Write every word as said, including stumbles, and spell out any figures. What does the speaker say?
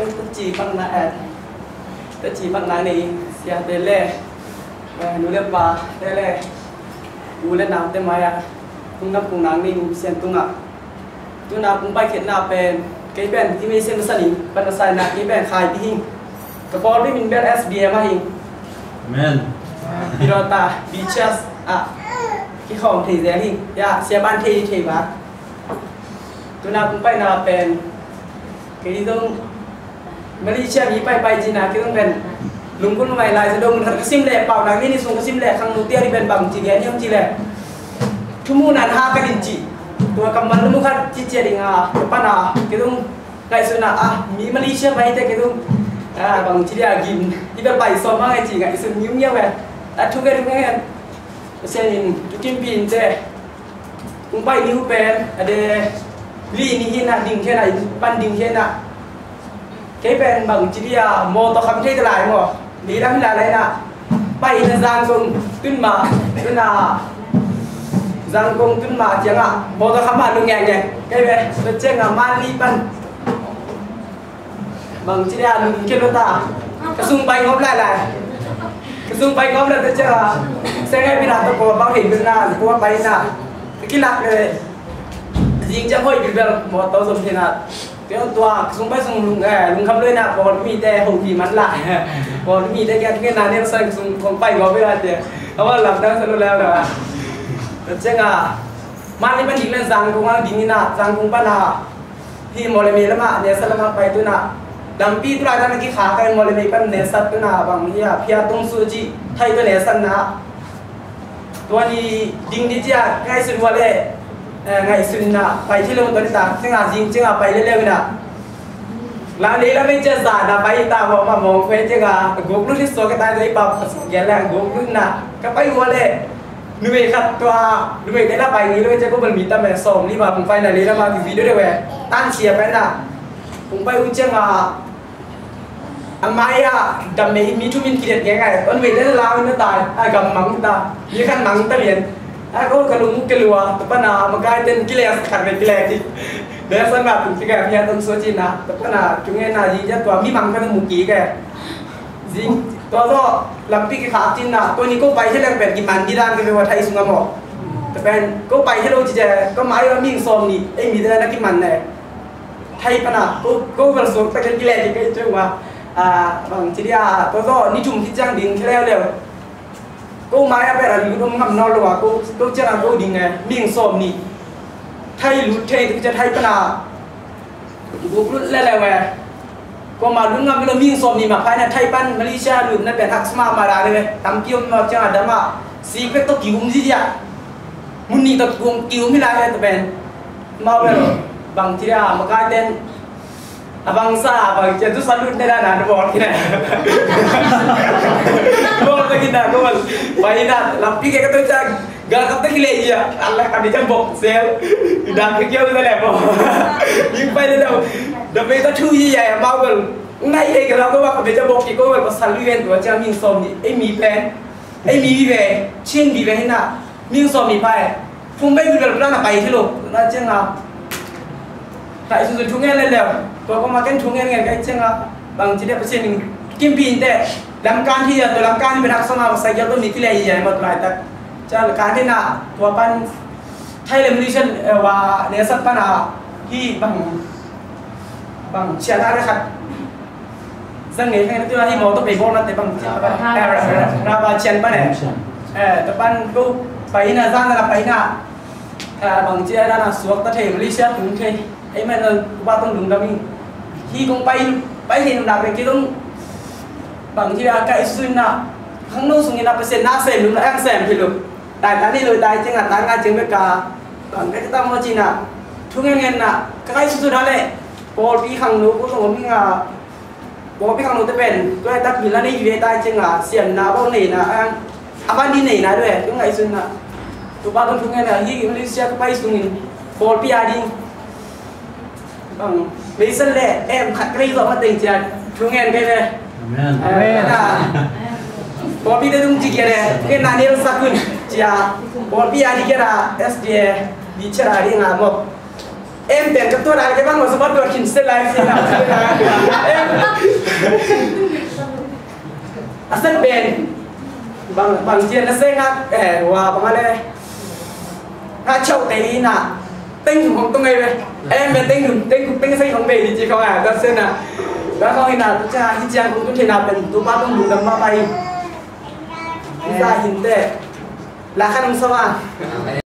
Taci pakna, eh, taci pakna nei siate le, eh, nu le pate le, u le naute mai-ah lungdam kokna nei Sian tungah. Tu-in ah kong paikhiatna pen, kei pen hih Meisian Masa in pan a sa in ah, kei pen Khaipi hi ing. Ka pawlpi min bel S B M ahi ing. Amen. Pilota, beaches ah kikhawm thei zel hi ing. Ya, sia ban thei thei ba. Tu-in ah kong paina pen, kei zong Malaysia mi paipai cihna kei zong pen lungkul mai lai, sa dong mun khat ka sim leh, Paunak Ni ni sung ka sim leh, khangno tiari pen bang ci lian hiam cih leh, thu muhna in ha ka din cih. Tua kammal lum khat ci ciat ding a, tua pan a kei zong ngaihsun a, ah, mi Malaysia pai te kei zong, ah, bang ci dia gim, i bel pai sawm a ngai ci ngaihsun ngiungiau ve. A thu ngen ngen. Pasian in thu kimpi in te. Kong pai ni uh pen a de li ni hi na, ding khe na, pan ding khe na. Kei pen bang ci dia, mawtaw kham thei ta lai maw. Ni lam hi lai lai na. Pai na Zangkong tun ma, tun a Zangkong tun ma ciang a mawtaw kham a lung ngeng ngeng. Kei pen tua ciang a Manli pan bang ci dia lum kei lo ta. Ka sung pai ngop lai lai. Ka sung pai ngop lai ta ciang a, se ngai pi na ta ko bang hei pi na, ko pai na. Ka kilak le. Zing ciang hoi pi bel mawtaw zom thei na. Kei tua ka sung pai sung lung, eh, lungkham lo na, pawlpi mite hong pi man lai. Pawlpi mite kiang kiang na ne sa ka sung kong pai ngop pi lai te. Awa lam dang sa lo lai na. Ta ciang a, Manli pan ding le Zangkong a ding in a, Zangkong pan a. Hih Mawlamyine lamah, Naisat lamah pai tu-in ah, lampi tu laitak na kikhak a, Mawlamyine pan Naisat tu-in ah bang hi a, Phia Tong Su ci, Thai tawh Naisat na. Tua ni ding di ci a, ngaihsun uh leh, eh, ngaihsun in ah pai thei lo, tua ni tak ciang a, zing ciang a pai leuleu in ah. Lam lei lam ei ci a, zan a pai ta, mawng mawng khuai ciang a, guk lut hi suak ka tai, tua i pa gel leh guk lut in ah, ka pai uh leh. Numei khat tua, numeite la pai ni lo, cia ko bel mi tam e, sawm li ma kong pai na lei la ma ki video de we. Tan sia pen na. Kong pai uh ciang a, a mai a dam mei mi thu min kidet ngai ngai. Tua numeite la lau in na tai, a gam mang ta. Mi khat mang ta lian. A ko ka lung ke lua, tua pan a, ma kai ten kile khat ve kile ti. Naisat na tung ti ka mi a tung so ci na. Tua pan a, tung e na, yi ja tua mi mang ka mu ki ke. Zing, tua zaw, lampi kikhak cin na, tua ni ko pai thei leng pen kiman di dan ka ve ua Thai sung a maw. Tua pen, ko pai thei lo ci cia, ko mai ua ming sawm ni, ei mi te na kiman ne. Thai pan a, ko, ko bel suak ta ken kile ki kei ciang ua, a, bang ci dia, tua zaw, ni thum khit ciang ding khe leuleu. Ko mai a pen a lut om ngam nawn lo a, ko, ko ciang a ko ding e, ming sawm ni. Thai lut thei, tua cia Thai pan a, Guk lut leuleu e. Kuamah lut ngam lo, ming sawm ni mah phai na, Thai pan Malaysia lut na pen haksa mahmah dan e. Tampi om mah ciang a dam a. Sik pek tawh ki-um ziazia. Mun nih tawh ki-um, ki-um hi lai e tua pen. Mau bel bang ci dia, makai ten. A bangsa, a bang ci a, tu sa lut ne dan a, na bawl ki na. Bawl ta ki na, ko bawl. Pai na, lampi ke ka tua ciang. Galkap te kileh ia, Allah kami jam bok sel. Dah ke kau dah lebo. Yung pai le dah. Dah pai ta thu ia, mau gal. Ngai eh, kalau kau kami jam bok ki, kau gal pasal lu yen tua ciang ming sawm ni. Eh, mi pen. Eh, mi bi be. Chin bi be hina. Ming sawm ni pai. Phung bai bi gal plan na pai thilo. Na ciang a. Ka i sun sun thu ngen le le. Tua ko ma ken thu ngen ngen ka i ciang a. Bang ci dia Pasian in kimpi in te. Lamkan hi a, tua lamkan hi pen haksa mah, pasal gal tua mi kileh ia, mah tua laitak. Ciang kan hi na, tua pan Thai le Malaysia, eh, wa Naisat pan a, hi bang, bang cian a re khat. Zang ngei khan tu hi mawtaw pei bawl na te bang cian pan. Eh, ra, ra, ra, ra ba cian pan eh. Eh, tua pan ko pai na, zan na pai na. Eh, bang cian na, na suak ta thei, Malaysia tung thei. Amen. Upa tong lungdam ing. Hi kong pai, pai hi nung na pen ki dong. Bang ci a ka i sun na. Khangno sung in a Pasian na sem lum na ang sem hi lo. Tai ta ni lo tai ciang a ta nga ciang bek ka. Bang ka ta mo ci na. Thu ngen ngen na. Ka i sun na le. Pawlpi khangno ko sung om nga. Pawlpi khangno te pen, tua tak mi la nei ve tai ciang a, siamna bawk nei na, a, a van di nei na doi, tua ngaihsun na. Tua pa tung tung na, hi Malaysia ka pai sung in, pawlpi a ding. Bang, meisan le, em khat ka lei zawh mateng ciang, tung ngen kei ve. Amen. Amen. Na, pawlpi te tung ci kia le, tung ngen na nel sak un, cia, pawlpi a di kia la, S D A, di cia la di nga mawk. Em pen ka tuat a, ka bang ma sung ma tuat khin se lai si na. Em. A sen pen. Bang, bang cian na se nga, eh, wa bang a le. Nga chau te ni na. Teng hong tung ngai ve. Em pen teng hong, teng hong, teng se hong be ni ci khong a, ka sen na. Ka khong hi na, tu cha, hi cian hong tu te na pen, tu pa hong lu dam ma pai. Hi sa hin te. La khan hong sa wa.